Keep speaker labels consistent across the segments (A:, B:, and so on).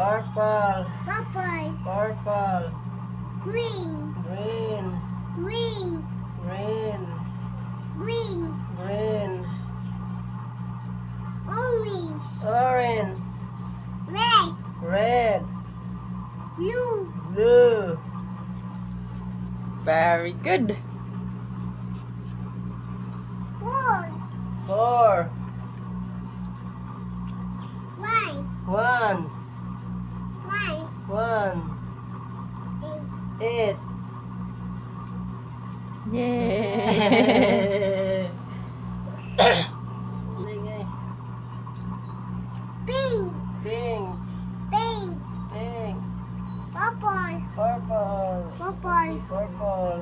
A: Purple.
B: Purple.
A: Purple.
B: Green.
A: Green.
B: Green.
A: Green.
B: Green.
A: Green.
B: Orange.
A: Orange.
B: Red.
A: Red.
B: Blue.
A: Blue.
C: Very good.
B: Four.
A: 4.
B: One.
A: 1.
B: One.
A: 1.
B: Eight.
A: 8.
C: Yay!
A: Lingay.
B: Pink.
A: Pink.
B: Pink.
A: Pink.
B: Purple.
A: Purple.
B: Purple.
A: Purple.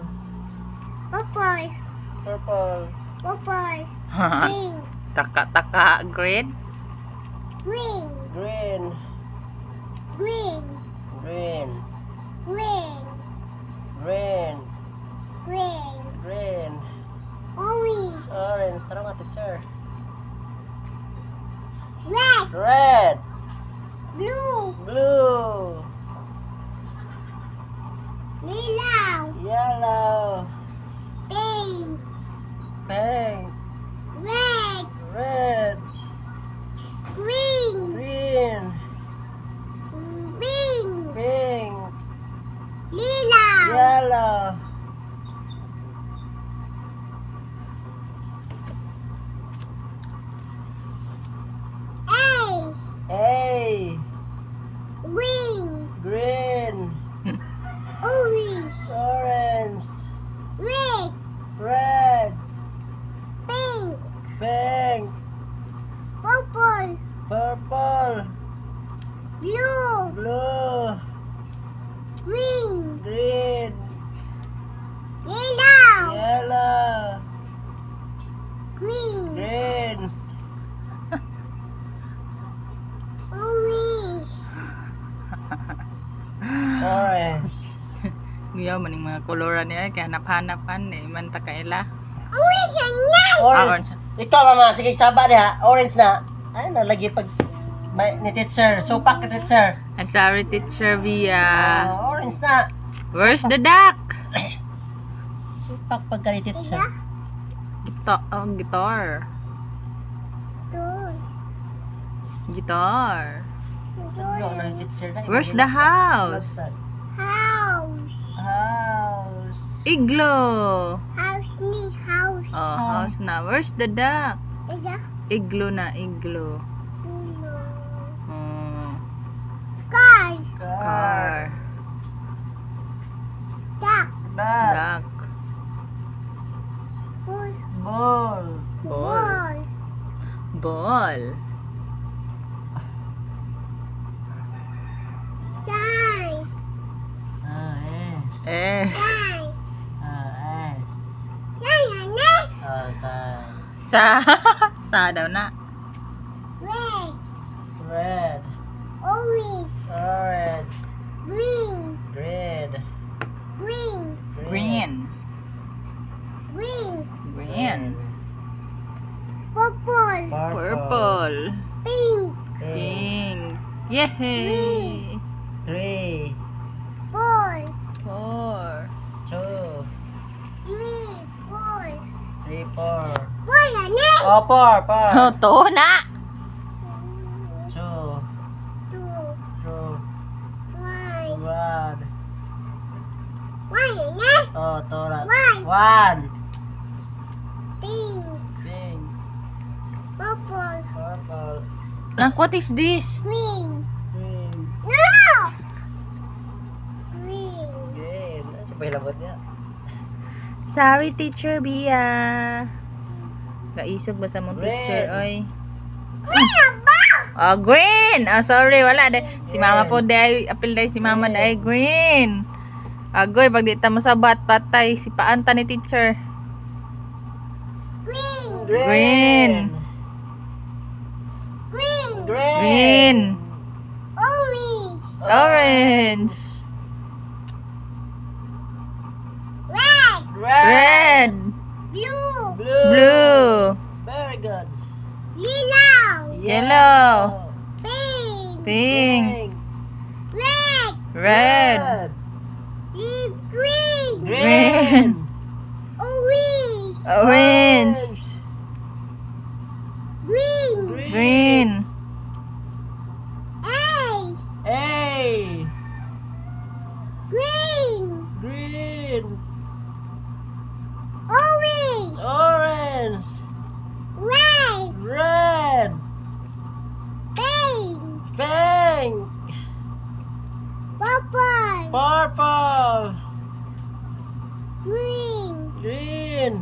B: Purple.
A: Purple.
B: Purple. Pink.
C: Taka-taka. Green.
B: Green.
A: Green.
B: Green.
A: Green.
B: Green.
A: Green.
B: Green.
A: Green.
B: Orange.
A: Orange. Tara nga, teacher.
B: Red.
A: Red.
B: Blue.
A: Blue.
B: Yellow.
A: Yellow.
B: Pink.
A: Pink.
B: Red.
A: Red.
B: Green.
A: Green.
B: Pink.
A: Pink.
B: Lila.
A: Yellow.
B: A.
A: A.
B: Green.
A: Green.
B: Orange.
A: Orange.
B: Red.
A: Red.
B: Pink.
A: Pink.
B: Purple.
A: Purple.
B: Blue.
A: Blue.
B: Green.
A: Green.
B: Yellow.
A: Yellow.
B: Green.
A: Green.
B: Orange.
A: Orange.
C: Guyaw maning mga koloran niya kaya hanap-hanapan eh man ta kaila.
B: Orange and nine.
A: Orange.
C: Orange.
A: Ikaw, mama, sige, saba diha. Orange na. Ay, nalagi pag may, ni teacher. Supak ni teacher.
C: I'm sorry, Teacher Via.
A: Ah, orange na.
C: Where's the duck?
A: Supak pagka ni teacher.
C: Guitar. Oh, guitar.
B: Two.
C: Guitar.
A: Yo, na ni teacher na.
C: Where's the house?
B: House.
A: House.
C: Iglo.
B: House ni house.
C: Oh, house na. Where's the duck?
B: Isa.
C: Iglo na, iglo.
B: Uno.
C: Oh,
B: Car.
C: Car.
B: Duck.
A: Duck.
C: Duck.
B: Ball.
A: Ball.
C: Ball.
B: Ball.
C: Ball.
B: Sign.
A: Ah, S.
C: S.
B: Sign.
A: Ah, S.
B: Sign ano?
A: Ah, sign.
C: Sa. Sa daw na.
B: Red.
A: Red.
B: Orange.
A: Orange.
B: Green.
A: Green.
B: Green.
C: Green.
B: Green.
C: Green.
B: Purple.
C: Purple.
B: Pink.
A: Pink.
C: Pink. Yay!
A: 3.
B: Four.
C: 4.
A: 2.
B: 3. 4.
A: 3, 4.
B: Four ano?
A: Oh, 4, 4.
C: Oh, to na.
A: 2.
B: 2.
A: 2.
B: 1.
A: 1.
B: 1 ano?
A: Oh, 2 na.
B: 1.
A: 1.
B: Pink.
A: Pink.
B: Purple.
A: Purple.
C: Nak, what is this?
B: Green.
A: Green.
B: No! Green.
A: Green. Ano siya pahilabot niya?
C: Sorry, Teacher Bia. Kaisog ba sa mong teacher,
A: Red.
C: oy?
B: Green ba?
C: Oh, green! Oh, sorry, wala. De. Si mama po, day, apil day si mama, day, green. Agoy, pag di ta mo sabat, patay. Si paanta ni teacher.
B: Green.
C: Green.
B: Green.
A: Green.
C: Green.
B: Orange.
C: Orange.
B: Red.
A: Red.
C: Red.
B: Blue.
A: Blue.
C: Blue.
A: Very good.
B: Yellow.
C: Yellow.
B: Pink.
C: Pink. Red.
B: Leaf green.
A: Green.
B: Orange.
C: Orange.
B: Green.
C: Green.
B: A.
A: A.
B: Green.
A: Green.
B: Orange.
A: Orange.
B: Red.
A: Red.
B: Pink.
A: Pink.
B: Purple.
A: Purple.
B: Green.
A: Green.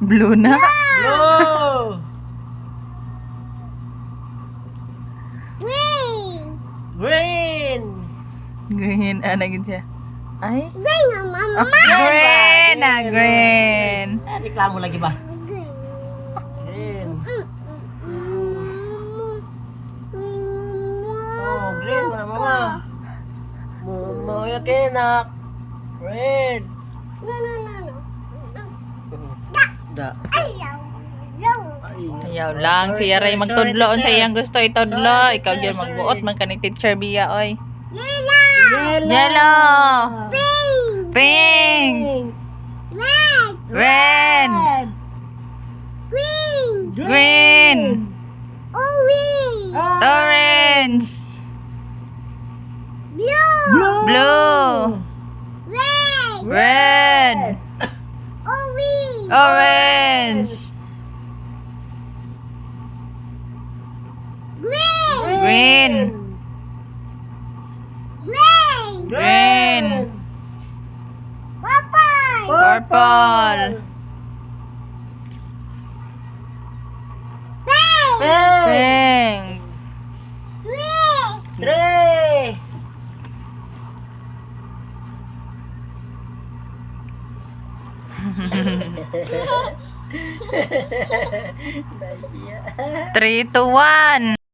C: Blue na.
A: Blue.
B: Green.
A: Green.
C: Green. Ah, nagin siya. Ay.
B: Green, mama.
C: Oh, green. Ah, green.
A: Eh, reklamo lagi ba?
B: Green.
A: Green. Oh, green mana mama. Mama ya kenak. Red.
B: No, no, no, no.
A: Da.
B: Ayaw. No.
C: Ayaw lang. Siya ray magtudlo. Unsa iyang gusto itudlo.
A: Sorry,
C: Ikaw
A: teacher,
C: gyud magbuot
A: sorry.
C: man ka ni Teacher Bia oy.
B: Yellow.
C: Yellow.
B: Pink.
C: Pink.
B: Red.
C: Red.
B: Green.
C: Green.
B: Orange.
C: Orange.
B: Blue.
C: Blue.
B: Red.
C: Red.
B: Orange.
C: Orange.
B: Green.
C: Green.
B: Green.
C: Green.
B: Purple.
C: Purple.
B: Pink.
C: Pink.
B: Green.
A: Three.
C: 3, 2, 1.